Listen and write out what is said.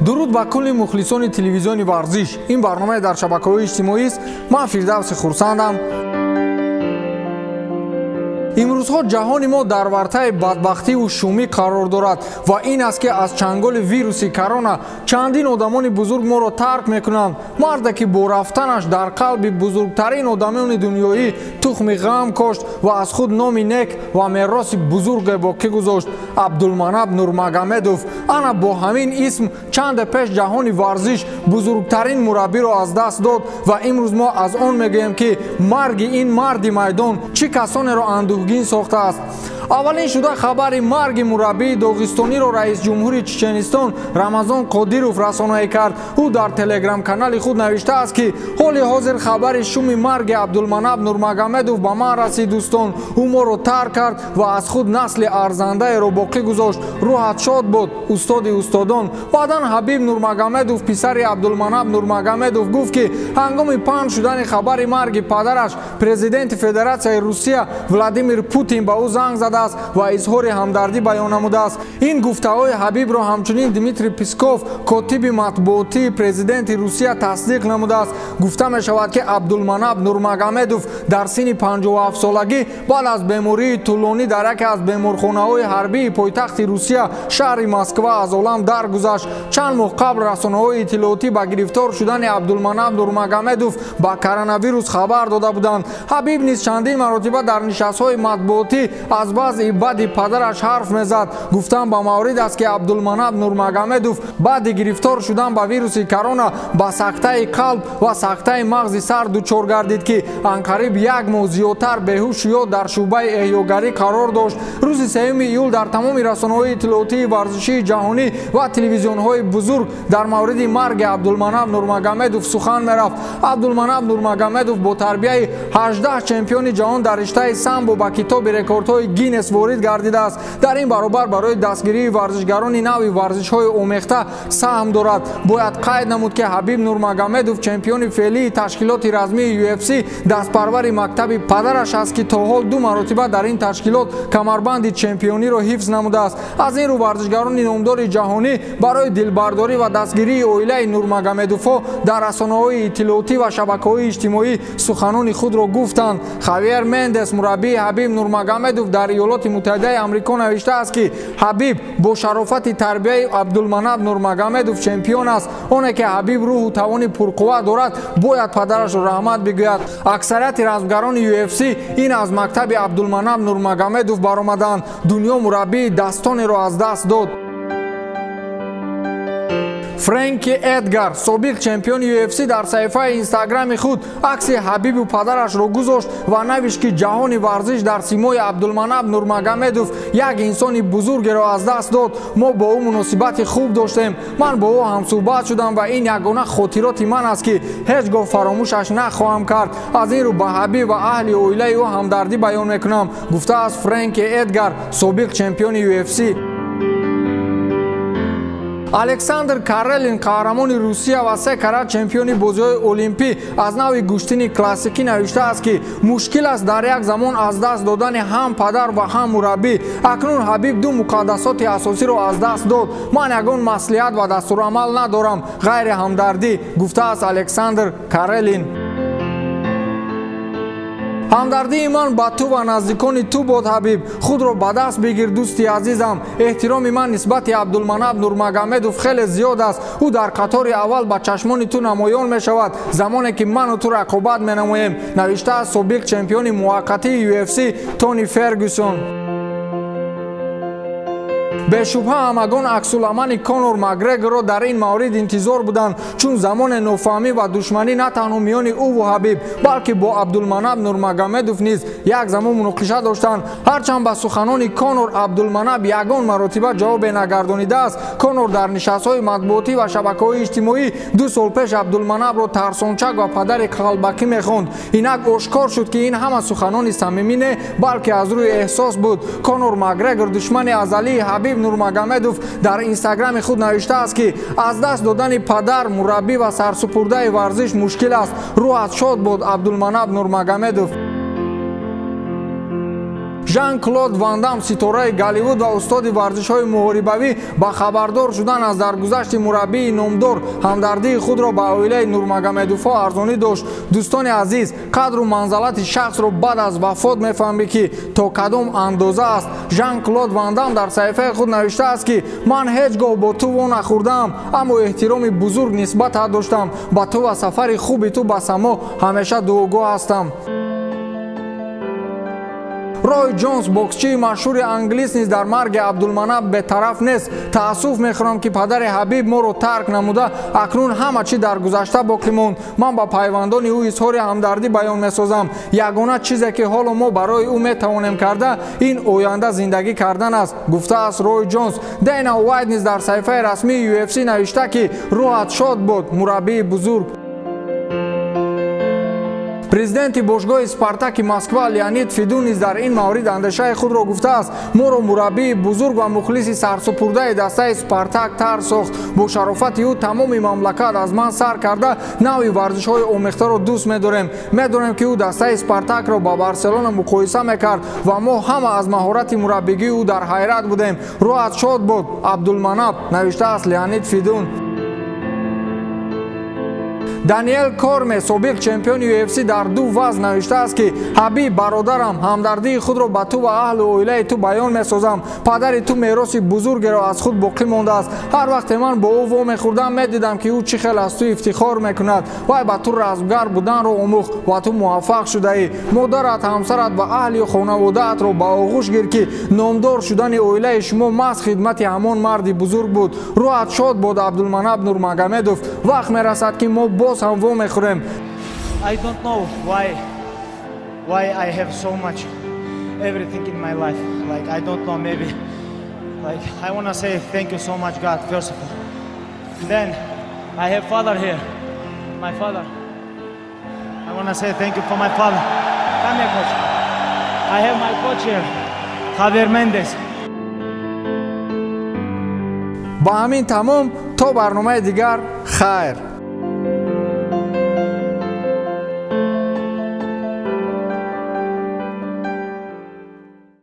Дуруд ба кулли мухлисони телевизиони «Варзиш». Ин барномае дар шабакаҳои иҷтимоист. Ман Фирдавси Хурсандам. Имрӯзҳо ҷаҳони мо дар вартаи бадбахтиву шумӣ қарор дорад ва ин аст, ки аз чанголи вируси корона чандин одамони бузург моро тарк мекунанд. Марде, ки бо рафтанаш дар қалби бузургтарин одамони дунёӣ тухми ғам кошт ва аз худ номи нек ва мероси бузурге боқӣ гузошт: Абдулманаб Нурмагомедов. Ана бо ҳамин исм чанде пеш ҷаҳони варзиш бузургтарин мураббиро аз даст дод ва имрӯз мо аз он мегӯем, ки марги ин марди майдон чӣ касонеро андӯҳгин сохтааст. Аввалин шуда хабари марги мураббии доғистониро раисҷумҳури Чеченистон Рамазон Қодиров расонаӣ кард. Ӯ дар телеграм-канали худ навиштааст, ки ҳоли ҳозир хабари шуми марги Абдулманаб Нурмагомедов ба ман расид. Дӯстон, ӯ моро тарк кард ва аз худ насли арзандаеро боқӣ гузошт. Рӯҳат шод буд, устоди устодон. Баъдан Ҳабиб Нурмагомедов, писари Абдулманаб Нурмагомедов, гуфт, ки ҳангоми паҳн шудани хабари марги падараш президенти Федератсияи Русия Владимир Путин ба ӯ занг задааст ва изҳори ҳамдардӣ баён намудааст. Ин гуфтаҳои Ҳабибро ҳамчунин Дмитрий Песков, котиби матбуотии президенти Русия, тасдиқ намудааст. Гуфта мешавад, ки Абдулманаб Нурмагомедов дар синни 57-солагӣ баъд аз бемории тӯлонӣ дар яке аз беморхонаҳои ҳарбии пойтахти Русия, шаҳри Москва, аз олам даргузашт. Чанд моҳ қабл расонаҳои иттилоотӣ ба гирифтор шудани Абдулманаб Нурмагомедов ба коронавирус хабар дода буданд. Ҳабиб низ чандин маротиба дар нишастҳои матбуотӣ аз вазъи бади падараш ҳарф мезад. Гуфтан ба маврид аст, ки Абдулманаб Нурмагомедов баъди гирифтор шудан ба вируси корона ба сактаи қалб ва сактаи мағзи сар дучор гардид, ки анқариб як моҳ зиёдтар беҳушу ёд дар шӯъбаи эҳёгарӣ қарор дошт. Рӯзи 3 июл дар тамоми расонаҳои иттилоотии варзишии ҷаҳонӣ ва телевизионҳои бузург дар мавриди марги Абдулманаб Нурмагомедов сухан мерафт. Абдулманаб Нурмагомедов бо тарбияи 18 чемпиони ҷаҳон дар риштаи самбо ба китоби рекордҳои Гиннес ворид гардидааст. Дар ин баробар барои дастгирии варзишгарони нави варзишҳои омехта саҳм дорад. Бояд қайд намуд, ки Ҳабиб Нурмагомедов, чемпиони феълии ташкилоти размии UFC, дастпарвари мактаби падараш аст, ки то ҳол ду маротиба дар ин ташкилот камарбанди чемпиониро ҳифз намудааст. Аз ин рӯ варзишгарони номдори ҷаҳонӣ барои дилбардорӣ ва дастгирии оилаи Нурмагомедовҳо дар расонаҳои иттилоотӣ ва шабакаҳои иҷтимоӣ суханони худро гуфтанд. Хавьер Мендес, мураббии Ҳабиб Нурмагомедов дар Иёлоти Муттаҳидаи Амрико, навиштааст, ки Ҳабиб бо шарофати тарбияи Абдулманаб Нурмагомедов чемпион аст. Оне ки Ҳабиб рӯҳу тавони пурқувват дорад, бояд падарашро раҳмат бигӯяд. Аксарияти размгарони UFC ин аз мактаби Абдулманаб Нурмагомедов баромаданд. Дунё мураббии дастонеро аз даст дод. Френки Эдгар, собиқ чемпиони UFC, дар саҳифаи инстаграми худ акси Ҳабибу падарашро гузошт ва навишт, ки ҷаҳони варзиш дар симои Абдулманаб Нурмагомедов як инсони бузургеро аз даст дод. Мо бо ӯ муносибати хуб доштем. Ман бо ӯ ҳамсӯҳбат шудам ва ин ягона хотироти ман аст, ки ҳеҷ гоҳ фаромӯшаш нахоҳам кард. Аз ин рӯ ба Ҳабиб ва аҳли оилаи ӯ ҳамдардӣ баён мекунам, гуфтааст Френки Эдгар, собиқ чемпиони UFC. Александр Карелин, қаҳрамони Русия ва се карат чемпиони бозиҳои олимпӣ аз нави гӯштини классикӣ, навиштааст, ки мушкил аст дар як замон аз даст додани ҳам падар ва ҳам мураббӣ. Акнун Ҳабиб ду муқаддасоти асосиро аз даст дод. Ман ягон маслиҳат ва дастурамал надорам, ғайри ҳамдардӣ, гуфтааст Александр Карелин. Ҳамдардии ман ба ту ва наздикони ту бод, Ҳабиб. Худро ба даст бигир, дӯсти азизам. Эҳтироми ман нисбати Абдулманаб Нурмагомедов хеле зиёд аст. Ӯ дар қатори аввал ба чашмони ту намоён мешавад, замоне ки ману ту рақобат менамоем, навиштааст собиқ чемпиони муваққатии UFC Тони Фергюсон. Бешубҳа, ҳамагон аксуламали Конор Макгрегорро дар ин маврид интизор буданд, чун замоне нофаҳмӣ ва душманӣ на танҳо миёни ӯву Ҳабиб, балки бо Абдулманаб Нурмагомедов низ як замон муноқиша доштанд. Ҳарчанд ба суханони Конор Абдулманаб ягон маротиба ҷавобе нагардонидааст. Конор дар нишастҳои матбуотӣ ва шабакаҳои иҷтимоӣ 2 сол пеш Абдулманабро тарсончак ва падари қалбакӣ мехонд. Инак ошкор шуд, ки ин ҳама суханони самимӣ не, балки аз рӯи эҳсос буд. Конор Макгрегор, душмани азалии Ҳабиб Нурмагомедов, дар инстаграми худ навиштааст, ки аз даст додани падар, мураббӣ ва сарсупурдаи варзиш мушкил аст. Рӯҳат шод буд, Абдулманаб Нурмагомедов. Жан Клод Ван Дам, ситораи Голливуд ва устоди варзишҳои муҳорибавӣ, ба хабардор шудан аз даргузашти мураббии номдор ҳамдардии худро ба оилаи Нурмагомедовҳо арзонӣ дошт. Дӯстони азиз, қадру манзалати шахсро баъд аз вафот мефаҳмӣ, ки то кадом андоза аст. Жан Клод Ван Дам дар саҳифаи худ навиштааст, ки ман ҳеҷ гоҳ бо ту во нахӯрдаам, аммо эҳтироми бузург нисбатат доштам. Ба ту ва сафари хуби ту ба само ҳамеша дуогӯ ҳастам. Рой Ҷонс, боксчии машҳури англис, низ дар марги Абдулманаб бетараф нест. Таассуф мехӯрам, ки падари Ҳабиб моро тарк намуда. Акнун ҳама чӣ дар гузашта боқӣ монд. Ман ба пайвандони ӯ изҳори ҳамдардӣ баён месозам. Ягона чизе, ки ҳоло мо барои ӯ метавонем карда, ин оянда зиндагӣ кардан аст, гуфтааст Рой Ҷонс. Дейна Уайт низ дар саҳифаи расмии UFC навишта, ки рӯҳат шод буд, мураббии бузург. Президенти бошгоҳи Спартаки Москва Леонид Федун низ дар ин маврид андешаи худро гуфтааст. Моро мураббии бузург ва мухлиси сарсупурдаи дастаи Спартак тар сохт. Бо шарофати ӯ тамоми мамлакат, аз ман сар карда, навъи варзишҳои омехтаро дӯст медорем. Медонем, ки ӯ дастаи Спартакро ба Барселона муқоиса мекард ва мо ҳама аз маҳорати мураббигии ӯ дар ҳайрат будем. Рӯҳат шод буд, Абдулманаб, навиштааст Леонид Федун. Даниэл Кормье, собиқ чемпиони UFC дар ду вазн, навиштааст, ки Ҳабиб, бародарам, ҳамдардии худро ба ту ва аҳлу оилаи ту баён месозам. Падари ту мероси бузургеро аз худ боқӣ мондааст. Ҳар вақте ман бо ӯ вомехӯрдам, медидам, ки ӯ чӣ хел аз ту ифтихор мекунад. Вай ба ту размгар буданро омӯхт ва ту муваффақ шудаӣ. Модарат, ҳамсарат ва аҳли хонаводаатро ба оғӯш гир, ки номдор шудани оилаи шумо маҳз хидмати ҳамон марди бузург буд. Рӯҳат шод бод, Абдулманаб Нурмагомедов. Вақт мерасад, ки мо боз ҳам вомехӯрем. I don't know why I have so much everything in my life. Like, I don't know, maybe, like, I wanna say thank you so much, God, first of all. Then I have father here. My father. I wanna say thank you for my father. Come here, coach. I have my coach here, Javier Mendez. Ба ҳамин тамом. То барномаи дигар, хайр.